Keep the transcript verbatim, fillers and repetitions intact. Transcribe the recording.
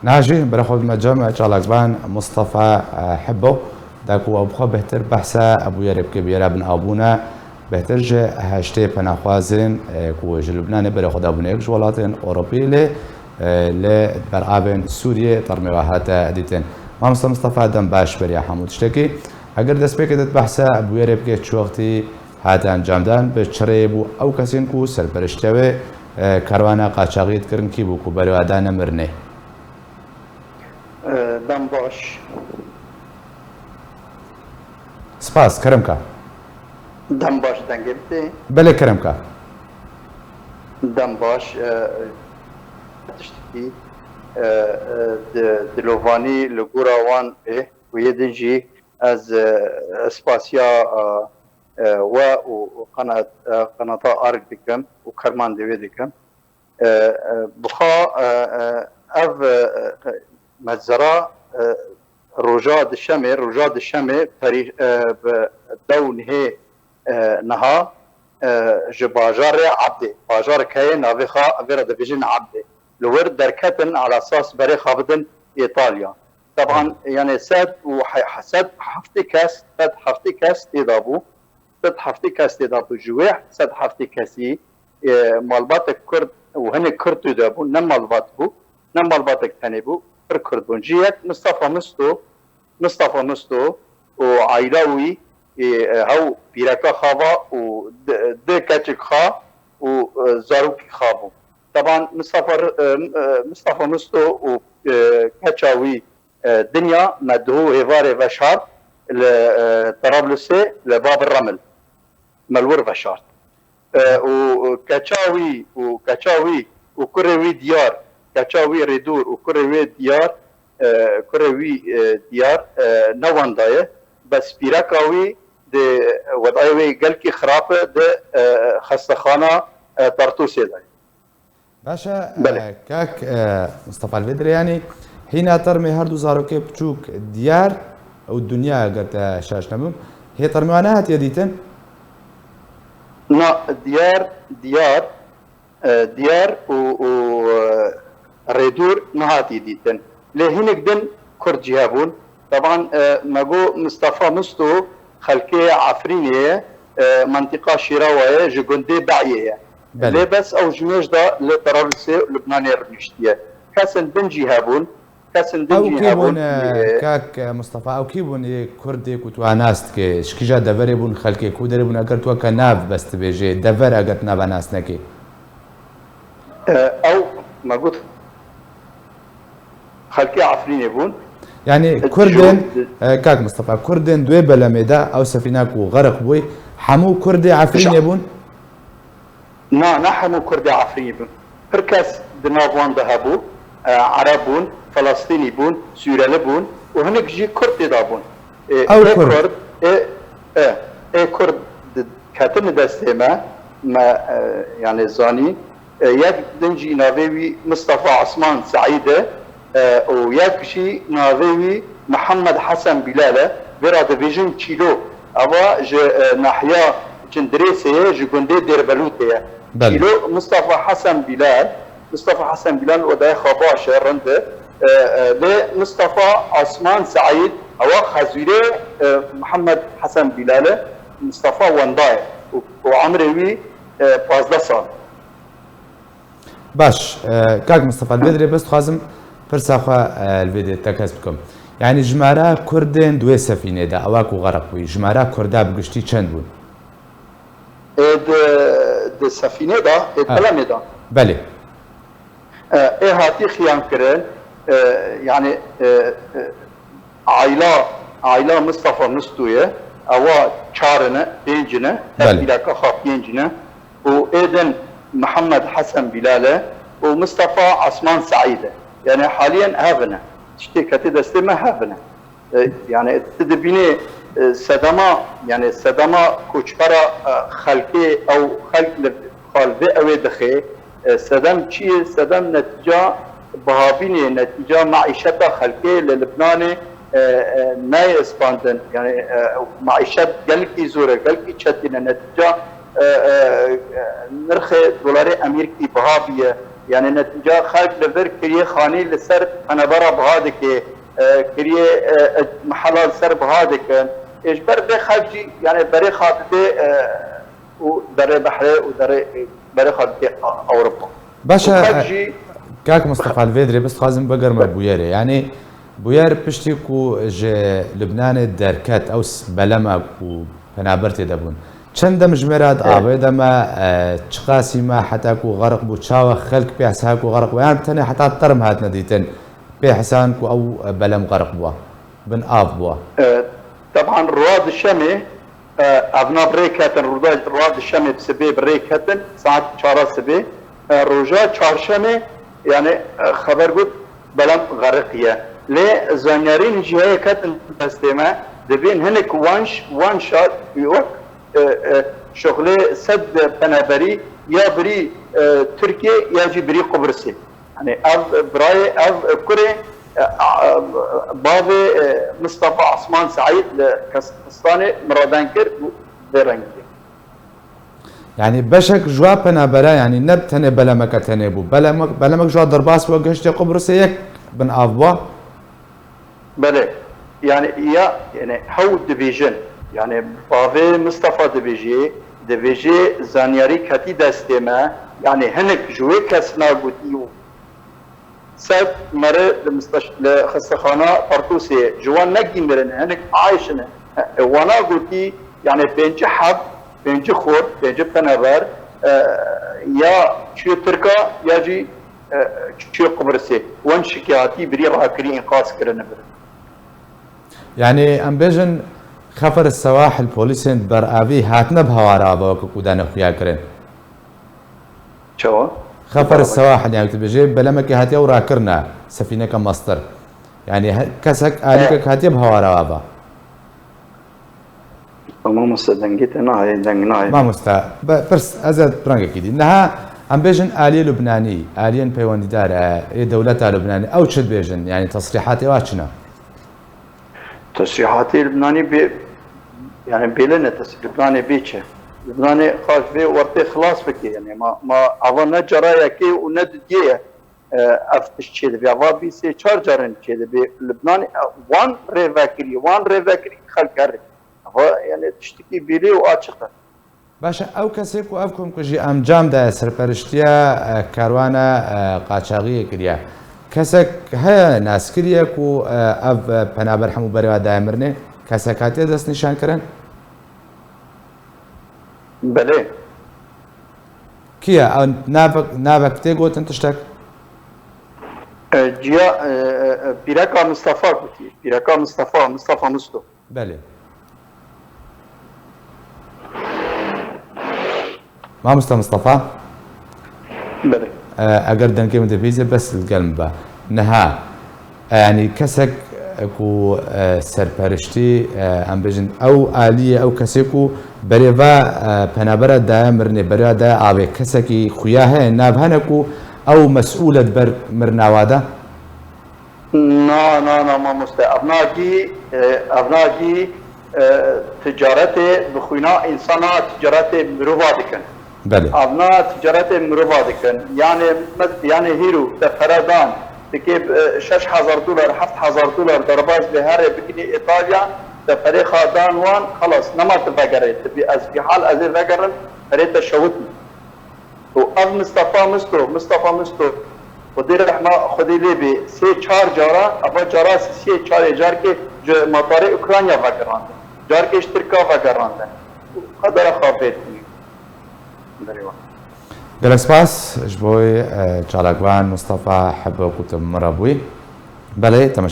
Niha jî berê xwe bidime cem çalakvan Mustafa, e, Hibbo, da ku ew bi xwe bêhtir behsa bûyerê bike, bûyera binavbûn e, bêhtir ji heştê penaxwazên, e, ku ji Lubnanê berê xwe dabûne yek ji welatên Ewropî lê, e, li beravên Sûriyê termê we hate dîtin. Mamoste Mustafa, dem baş beriya hemû tiştekî. Eger destpêkê de behsa bûyerê bike, çi wextî hate encamdan, bi çi rêyê bû, ew kesên ku serperiştiya wê, e, karwana qaçaxiyê dikirin kî bû ku berê we da nemirinê? E, dem baş. Spas, kerem ka. Dem baş dengê bitê. Belê, kerem ka. Dem baş, e, tiştekî, e, e, di, dilovanî li gora wan bê, û yê din jî ez, e, spasiya, e, e, we û qenat-, e, qenata Ark dikim û karmandê wê dikim. E, e, bi xwe, e, e, ev, e, e, mezera, e, roja dişemê, roja dişemê perî-, e, bi dew nihê, e, niha, e, ji bajarê Ebdê, bajarek heye navê xwe vê re dibêjin Ebdê, li wir derketin ala esas berê xwe bidin Îtalya. Teban, yani sed û he-, sed heftê kes, sed heftê kes tê de bû. Sed heftê kes tê de bû. Ji wê sed heftê kesî, e, malbatek Kurd û hinek Kurd tê de bûn. Ne malbat bû, ne malbatek tenê bû, pir Kurd bûn. Ji yek Mistefa Misto, Mistefa Misto û aîla wî, e, e, hew pîreka xwe va û di, di keçik xwe û, e, zarokî xwe bû. Teban Mistefa, e, e, Mistefa Misto û, e, keça wî, e, Dinya me duhû hêvarê veşart li, e, Terablusê li Bab Remil. Me li wir veşart. E, û keça wî û keça wî û kurê wî Diyar, keça wî Rêdûr û kurê wê Diyar, e, kurê wî, e, Diyar, e, ne wenda ye. Bes pîreka wî di wedayê wê gelkî xirab e, di, e, xestexana, e, Tartûsê de ye. Baş e, Belê. e, kak, e, Mistefa, li vê dirê, yanî hîna termê her du zarokê piçûk Diyar û Dinya, eger te şaş nebim, hê termê wan nehatiye dîtin? Na, Diyar, Diyar, e, Diyar û, û, e, Rêdûr nehatiye dîtin. Lê hinek din Kurd jî hebûn. Teban, e, me got Mistefa Misto xelkê Efrînê ye, e, mentiqa Şîrawa ye, ji gundê Be'yê ye. Belê. Lê bes ew ji mêj de li Terablusê û Lubnanê rûniştiye. Kesên din jî hebûn, kesên din Ew jî kî hebûn, bûn, e, e, kak, e, Mistefa, ew kî bûn ê Kurdê ku tu nas dikê? Ji kîja deverê bûn, xelkê ku derê bûn, eger tu weke nav bes dibêjê, dever eger tu nava nas nekê? E, ew me got xelkê Efrînê bûn. Yanî E, Kurdên, ji e, kak Mistefa, Kurdên di wê belemê de, ew sefîna ku xerq bûy, hemû Kurdê Efrînê bûn? Na, ne hemû Kurdê Efrînê bûn. Pir kes di nav wan de hebû, e, Ereb bûn, Felestînî bûn, Sûreli bûn û hinek jî Kurd tê de bûn. E, Ew ê Kurd. Kurd, ê, e, ê Kurd di, ketine destê me, me, e, yani zanî. E, yek din jî navê wî Mistefa Osman Seîd e, e, û yek jî navê wî Mihemed Hesen Bîlal e. Vê re dibêjin Çîlo. Eva ji, e, nahiya Cindirêsê ye, ji gundê Dêrbelûtê ye. Belê. Çîlo Mistefa Hesen Bîlal, Mistefa Hesen Bîlal wedayê xwe baş e, rind e. E, e, lê Mistefa Osman Seîd, ewa xezûrê, e, Mihemed Hesen Bîlal e, Mistefa wenda ye û, û emrê wî, e, pazdeh sal. Baş, e, kak Mistefa, li vê dirê bes dixwazim pirsa xwe, e, li vê dirê tekez bikim. Yanî jimara Kurdên di wê sefînê de, ewa ku xerq bûyî, jimara Kurda bi giştî çend bûn? E, di, di sefînê de, e, Ha. belemê de. Belê. E, ê hatî xiyan kirin, e, yani, e, e, Aîla, aîla Mistefa Mistû ye. Ewa çar in e, pênc in e. Her Belê. pîreka xwe pênc in e. Û ê din Mihemed Hesen Bîlal e û Mistefa Asman Seîd e. Yani haliyen hev in e. Tiştê ketê destê me hev in e. E, yani tu dibînê, e, sedema, yani sedema koçbera, e, xelkê ew xelk li xwe li vê ewê dixê. E, sedem çi ye? Sedem netîca bihabînê, netîca meîşeta xelkê li Libnanê, e, e, nayê ispandin. Yani, e, meîşet gelkî zor e, gelkî çetîn e. Netîca, e, e, e, nirxê dolarê Amerîkî biha bûye. Yani netîca xelk li vir kiriyê xanî li ser penebera biha dike, e, kiriyê, e, e, mehela li ser biha dikin. Ê ji ber vê xelk jî yani berê xwe didê, e, û derê behrê û derê, e, berê xwe didê A-, Ewropa. Baş e, Û xelk e, jî kak Mistefa, li vê dirê biz dixwazim bigerime bûyerê. Yani bûyer piştî ku ji Lubnanê derket, ew s-, belema ku penaber tê de bûn. Çend demjimêra di E, avê de me, e, çiqasî me heta ku xerq bû, çawa xelk pê hesa ku xerq bû, yan tenê heta term hatine dîtin, pê hesan ku ew, e, belem xerq bû, bin av bû. E, teban roja dişemê, e, ev nav rê ketin, roja, roja dişemê bi sibê bi rê ketin, saet çara sibê. E, roja çarşemê, yani, e, xeber got, belem xeriqiye. Lê zanyarî jî heye ketin destê me, dibên hinek wan ş-, wan şar wek, e, e, şuxlê sed penaberî ya birî, e, Tirkiyê ya jî birî Qubrisê. Yani ev birayê, ev kurê, e, a, bavê, e, Mistefa Asman Seîd li Kazaxistanê miradan kir û vê rengî. Yani beşek ji wa penabera, yani ne tenê belemeke tenê bû. Belemek, belemek ji wa derbas bû, gihiştê Qubrisê yek bin av bû. Belê. Yani ya, yani hew dibêjin. Yani bavê Mistefa dibêjê, dibêjê zanyarî ketî destê me. Yani hinek ji wê kesna gotî sed mere li misteş-, li xestexana Tartûsê ji wan negînirin, hinek ayiş ne. E, wana gotî, yani pêncî heb, pêncî xort, pêncî penaber, e, ya çûye Tirka, ya jî, e, çûye Qubrisê. Wan şikê hatî birî rakirî, înqaz kirine bir. Yani em bêjin Xefer Sewahil polîsên beravî hatine bi hewara ava weke ku dane xuya kirin. Çawa? Xefer Sewahil, yani tu bêjê belemekê hatiye û rakirine, sefîneke mastir. Yani he-, kesek, alîkek hatiye bi hewara ava. Mamoste, dengê te nahê, deng nahê. Mamoste, be-, pirs, ez ê rengekî dî. Niha em bêjin aliyê Lubnanî, aliyên peywendîdar, e, ê dewleta Lubnanî, ew çi dibêjin? Yani tesrîhatê wa çi ne? Tesrîhatê Lubnanî bê, yani bêle ne tes-, Lubnanê bê çi? Lubnanê xaş vê wertê xilas bike, yani ma, ma ava ne cara yekê û ne didiyê ye, e, ev tişt çêdibe. Ava bî sê çar carin çêdibe. Lubnanê, e, wan rêvekirî, wan rêvekirî xelk herê. Ava yani tiştekî bêlê û açiq e. Baş e, ew kesê ku ev komkujî encam daye, serperiştiya, e, karwana, e, qaçaxiyê kiriye. Kesek heye nas kiriye ku, e, ev, e, penaber hemû berê wa daye mirinê? Kesek hatiye destnîşankirin? Belê. Kî ye? Ew navek, navek tê gotin tiştek? E, ciya, e, e, e, pîreka Mistefa gotî. Pîreka Mistefa, Mistefa Misto. Belê. Mamoste Mistefa? Belê. E, eger dengê min dibihîze, bes li gel min be. Niha, e, yanî kesek, e, ku, e, serperiştî, e, em bêjin, ew aliyê, ew kesê ku berê va, e, penabera daye mirinê, berê daye avê, kesekî xuya heye, nav hene ku ew mesûl e di ber mirina wa de? Na, na, na, mamoste. Ev nagî, e, ev nagî, e, ticaretê bi xwîna însana, ticaretê mirova dikin. Belê. Ev na ticaretê mirova dikin. Yani, me-, yani hîro te pere dan, dikê, e, şeş hezar dolar, heft hezar dolar derbaz bê herê bikinî Îtalya, te perê xwe dan wan, xelas, nema tu vegerê. Tu bî ez bî hal ez ê vegerim, perê te şewitî. û ev Mistefa Misto, Mistefa Misto, Xwedê rehma Xwedê lê bê, sê çar cara, eva cara sisiyê çarê carkê ji matarê Ukrayna vegerandin. Carkê ji Tirka vegerandin. Qedera xwe vê dî. Berê wan. Gelek spas ji bo, e, çalakvan Mistefa Hebo ku tu min re bûyî. Belê, temaşe